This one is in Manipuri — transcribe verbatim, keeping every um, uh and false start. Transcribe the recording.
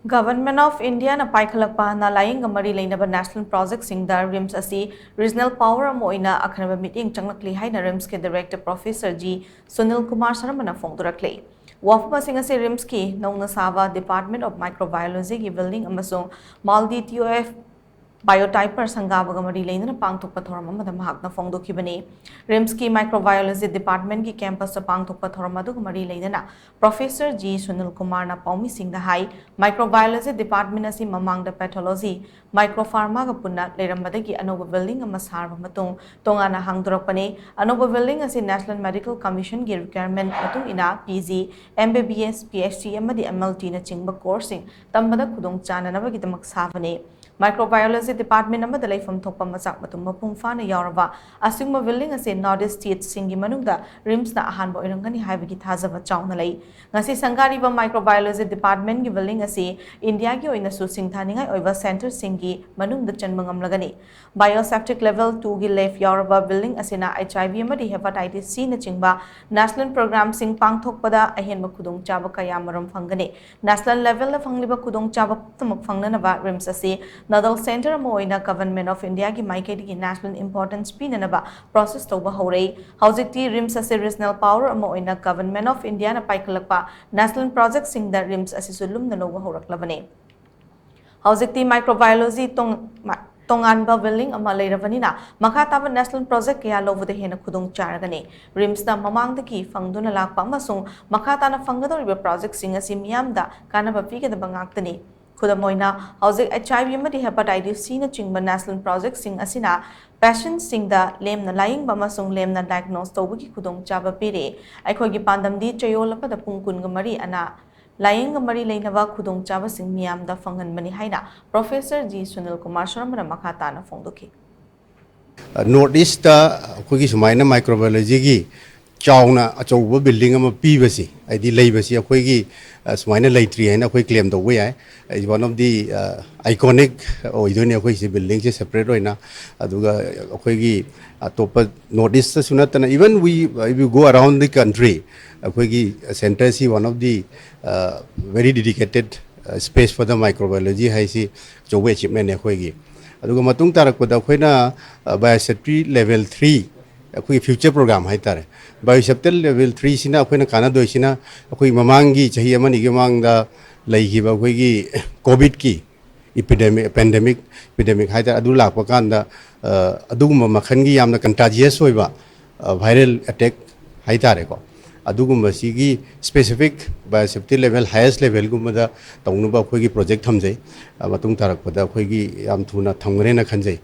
Government of Indiaꯅ ꯄꯥꯏꯈꯠꯂꯛꯄ ꯅꯥ ꯂꯥꯌꯦꯡꯒ ꯃꯔꯤ ꯂꯩꯅꯕ national projectꯁꯤꯡꯗ RIMS ꯑꯁꯤ regional power ꯑꯃ ꯑꯣꯏꯅ ꯑꯈꯟꯅꯕ ꯃꯤꯠꯌꯦꯡ ꯆꯪꯂꯛꯂꯤ ꯍꯥꯏꯅ RIMSꯀꯤ director professor G Sunil Kumar ꯁꯔꯃꯅ ꯐꯣꯡꯗꯣꯔꯛꯂꯤ꯫ ꯋꯥꯐꯝ ꯑꯁꯤꯡ ꯑꯁꯤ RIMSꯀꯤ ꯅꯧꯅ ꯁꯥꯕ Department of Microbiologyꯒꯤ building ꯑꯃꯁꯨꯡ MALDI TOF biotyper ꯁꯪꯒꯥꯕꯒ ꯃꯔꯤ ꯂꯩꯅꯅ ꯄꯥꯡꯊꯣꯛꯄ ꯊꯧꯔꯝ ꯑꯃꯗ ꯃꯍꯥꯛꯅ ꯐꯣꯡꯗꯣꯛꯈꯤꯕꯅꯤ꯫ RIMSꯀꯤ microbiology departmentꯀꯤ campusꯇ ꯄꯥꯡꯊꯣꯛꯄ ꯊꯧꯔꯝ ꯑꯗꯨꯒ ꯃꯔꯤ ꯂꯩꯅꯅ professor G ꯁꯨꯅꯤꯜ ꯀꯨꯃꯥꯔꯅ ꯄꯥꯎꯃꯤꯁꯤꯡꯗ ꯍꯥꯏ, microbiology department ꯑꯁꯤ ꯃꯃꯥꯡꯗ pathology, micropharmaꯒ ꯄꯨꯟꯅ ꯂꯩꯔꯝꯕꯗꯒꯤ ꯑꯅꯧꯕ building ꯑꯃ ꯁꯥꯔꯕ ꯃꯇꯨꯡ ꯇꯣꯉꯥꯟꯅ ꯍꯥꯡꯗꯣꯔꯛꯄꯅꯤ꯫ ꯑꯅꯧꯕ building ꯑꯁꯤ National Medical Commissionꯒꯤ requirement ꯃꯇꯨꯡ ꯏꯟꯅ PG, MBBS, PhD ꯑꯃꯗꯤ MLTꯅꯆꯤꯡꯕ courseꯁꯤꯡ ꯇꯝꯕꯗ ꯈꯨꯗꯣꯡ ꯆꯥꯅꯅꯕꯒꯤꯗꯃꯛ ꯁꯥꯕꯅꯤ꯫ Microbiology department ꯑꯃꯗ ꯂꯩꯐꯝ ꯊꯣꯛꯄ ꯃꯆꯥꯛ ꯃꯊꯨꯝ ꯃꯄꯨꯡ ꯐꯥꯅ ꯌꯥꯎꯔꯕ ꯑꯁꯤꯒꯨꯝꯕ building ꯑꯁꯤ North East stateꯁꯤꯡꯒꯤ ꯃꯅꯨꯡꯗ RIMSꯅ ꯑꯍꯥꯟꯕ ꯑꯣꯏꯔꯝꯒꯅꯤ ꯍꯥꯏꯕꯒꯤ ꯊꯥꯖꯕ ꯆꯥꯎꯅ ꯂꯩ꯫ ꯉꯁꯤ ꯁꯪꯒꯥꯔꯤꯕ microbiology departmentꯒꯤ building ꯑꯁꯤ Indiaꯒꯤ ꯑꯣꯏꯅꯁꯨ ꯁꯤꯡꯊꯥꯅꯤꯡꯉꯥꯏ ꯑꯣꯏꯕ centreꯁꯤꯡꯒꯤ ꯃꯅꯨꯡꯗ ꯆꯟꯕ ꯉꯝꯂꯒꯅꯤ꯫ Biosafety level twoꯒꯤ lab ꯌꯥꯎꯔꯕ building ꯑꯁꯤꯅ HIV ꯑꯃꯗꯤ hepatitis Cꯅꯆꯤꯡꯕ national programmeꯁꯤꯡ ꯄꯥꯡꯊꯣꯛꯄꯗ ꯑꯍꯦꯟꯕ ꯈꯨꯗꯣꯡꯆꯥꯕ ꯀꯌꯥ ꯃꯔꯨꯝ ꯐꯪꯒꯅꯤ꯫ National levelꯗ ꯐꯪꯂꯤꯕ ꯈꯨꯗꯣꯡꯆꯥꯕ ꯄꯨꯝꯅꯃꯛ ꯐꯪꯅꯅꯕ RIMS ꯑꯁꯤ nodal centre ꯑꯃ ꯑꯣꯏꯅ Government of Indiaꯒꯤ ꯃꯥꯏꯀꯩꯗꯒꯤ national importance ꯄꯤꯅꯅꯕ process ꯇꯧꯕ ꯍꯧꯔꯦ꯫ ꯍꯧꯖꯤꯛꯇꯤ RIMS ꯑꯁꯤ regional power ꯑꯃ ꯑꯣꯏꯅ Government of Indiaꯅ ꯄꯥꯏꯈꯠꯂꯛꯄ national projectꯁꯤꯡꯗ RIMS ꯑꯁꯤꯁꯨ ꯂꯨꯝꯅ ꯂꯧꯕ ꯍꯧꯔꯛꯂꯕꯅꯤ꯫ ꯍꯧꯖꯤꯛꯇꯤ microbiology ꯇꯣꯡ-, ꯃ-, ꯇꯣꯉꯥꯟꯕ building ꯑꯃ ꯂꯩꯔꯕꯅꯤꯅ ꯃꯈꯥ ꯇꯥꯕ national project ꯀꯌꯥ ꯂꯧꯕꯗ ꯍꯦꯟꯅ ꯈꯨꯗꯣꯡ ꯆꯥꯔꯒꯅꯤ꯫ RIMSꯅ ꯃꯃꯥꯡꯗꯒꯤ ꯐꯪꯗꯨꯅ ꯂꯥꯛꯄ ꯑꯃꯁꯨꯡ ꯃꯈꯥ ꯇꯥꯅ ꯐꯪꯒꯗꯧꯔꯤꯕ projectꯁꯤꯡ ꯑꯁꯤ ꯃꯤꯌꯥꯝꯗ ꯀꯥꯟꯅꯕ ꯄꯤꯒꯗꯕ ꯉꯥꯛꯇꯅꯤ꯫ ꯈꯨꯗꯝ ꯑꯣꯏꯅ, ꯍꯧꯖꯤꯛ HIV ꯑꯃꯗꯤ hepatitis Cꯅꯆꯤꯡꯕ national projectꯁꯤꯡ ꯑꯁꯤꯅ patientꯁꯤꯡꯗ ꯂꯦꯝꯅ ꯂꯥꯌꯦꯡꯕ ꯑꯃꯁꯨꯡ ꯂꯦꯝꯅ diagnose ꯇꯧꯕꯒꯤ ꯈꯨꯗꯣꯡꯆꯥꯕ ꯄꯤꯔꯤ꯫ ꯑꯩꯈꯣꯏꯒꯤ ꯄꯥꯟꯗꯝꯗꯤ ꯆꯌꯣꯜ ꯑꯃꯗ ꯄꯨꯡ ꯀꯨꯟꯒ ꯃꯔꯤ ꯑꯅꯥ ꯂꯥꯌꯦꯡꯒ ꯃꯔꯤ ꯂꯩꯅꯕ ꯈꯨꯗꯣꯡꯆꯥꯕꯁꯤꯡ ꯃꯤꯌꯥꯝꯗ ꯐꯪꯍꯟꯕꯅꯤ ꯍꯥꯏꯅ professor G ꯁꯨꯅꯤꯜ ꯀꯨꯃꯥꯔ ꯁꯔꯃꯅ ꯃꯈꯥ ꯇꯥꯅ ꯐꯣꯡꯗꯣꯛꯈꯤ꯫ North Eastꯇ ꯑꯩꯈꯣꯏꯒꯤ ꯁꯨꯃꯥꯏꯅ microbiologyꯒꯤ ꯆꯥꯎꯅ ꯑꯆꯧꯕ building ꯑꯃ ꯄꯤꯕꯁꯤ, ꯍꯥꯏꯗꯤ ꯂꯩꯕꯁꯤ ꯑꯩꯈꯣꯏꯒꯤ, ꯑ, ꯁꯨꯃꯥꯏꯅ ꯂꯩꯇ꯭ꯔꯤ ꯍꯥꯏꯅ ꯑꯩꯈꯣꯏ claim ꯇꯧꯕ ꯌꯥꯏ꯫ Is one of the, ꯑ, iconic ꯑꯣꯏꯗꯣꯏꯅꯤ ꯑꯩꯈꯣꯏꯁꯤ buildingꯁꯦ separate ꯑꯣꯏꯅ꯫ ꯑꯗꯨꯒ ꯑꯩꯈꯣꯏꯒꯤ ꯑꯇꯣꯞꯄ North Eastꯇꯁꯨ ꯅꯠꯇꯅ, even we, if you go around the country, ꯑꯩꯈꯣꯏꯒꯤ centreꯁꯤ one of the, ꯑ, very dedicated Space for the Microbiology ꯍꯥꯏꯁꯤ ꯑꯆꯧꯕ ꯑꯦꯆꯤꯞꯃꯦꯟꯅꯦ ꯑꯩꯈꯣꯏꯒꯤ꯫ ꯑꯗꯨꯒ ꯃꯇꯨꯡ ꯇꯥꯔꯛꯄꯗ ꯑꯩꯈꯣꯏꯅ ꯕꯥꯏꯑꯣꯁꯦꯐꯇꯤ ꯂꯦꯚꯦꯜ ꯊ꯭ꯔꯤ, ꯑꯩꯈꯣꯏꯒꯤ ꯐ꯭ꯌꯨꯆꯔ ꯄ꯭ꯔꯣꯒ꯭ꯔꯥꯝ ꯍꯥꯏꯇꯥꯔꯦ꯫ ꯕꯥꯏꯑꯣꯁꯦꯐꯇꯤ ꯂꯦꯚꯦꯜ ꯊ꯭ꯔꯤꯁꯤꯅ ꯑꯩꯈꯣꯏꯅ ꯀꯥꯟꯅꯗꯣꯏꯁꯤꯅ, ꯑꯩꯈꯣꯏ ꯃꯃꯥꯡꯒꯤ ꯆꯍꯤ ꯑꯃꯅꯤꯒꯤ ꯃꯃꯥꯡꯗ ꯂꯩꯈꯤꯕ ꯑꯩꯈꯣꯏꯒꯤ ꯀꯣꯚꯤꯗꯀꯤ ꯏꯄꯤꯗꯦꯃꯤꯛ, ꯄꯦꯟꯗꯦꯃꯤꯛ, ꯏꯄꯤꯗꯦꯃꯤꯛ ꯍꯥꯏꯇꯥꯔꯦ, ꯑꯗꯨ ꯂꯥꯛꯄ ꯀꯥꯟꯗ ꯑꯗꯨꯒꯨꯝꯕ ꯃꯈꯜꯒꯤ ꯌꯥꯝꯅ ꯀꯟꯇꯥꯖꯤꯌꯁ ꯑꯣꯏꯕ ꯚꯥꯏꯔꯦꯜ ꯑꯦꯇꯦꯛ ꯍꯥꯏꯇꯥꯔꯦꯀꯣ, ꯑꯗꯨꯒꯨꯝꯕꯁꯤꯒꯤ ꯁ꯭ꯄꯦꯁꯤꯐꯤꯛ ꯕꯥꯏꯑꯣꯁꯦꯐꯇꯤ ꯂꯦꯚꯦꯜ, ꯍꯥꯏꯌꯦꯁ ꯂꯦꯚꯦꯜꯒꯨꯝꯕꯗ ꯇꯧꯅꯕ ꯑꯩꯈꯣꯏꯒꯤ ꯄ꯭ꯔꯣꯖꯦꯛ ꯊꯝꯖꯩ꯫ ꯃꯇꯨꯡ ꯇꯥꯔꯛꯄꯗ ꯑꯩꯈꯣꯏꯒꯤ ꯌꯥꯝ ꯊꯨꯅ ꯊꯝꯒꯅꯦꯅ ꯈꯟꯖꯩ꯫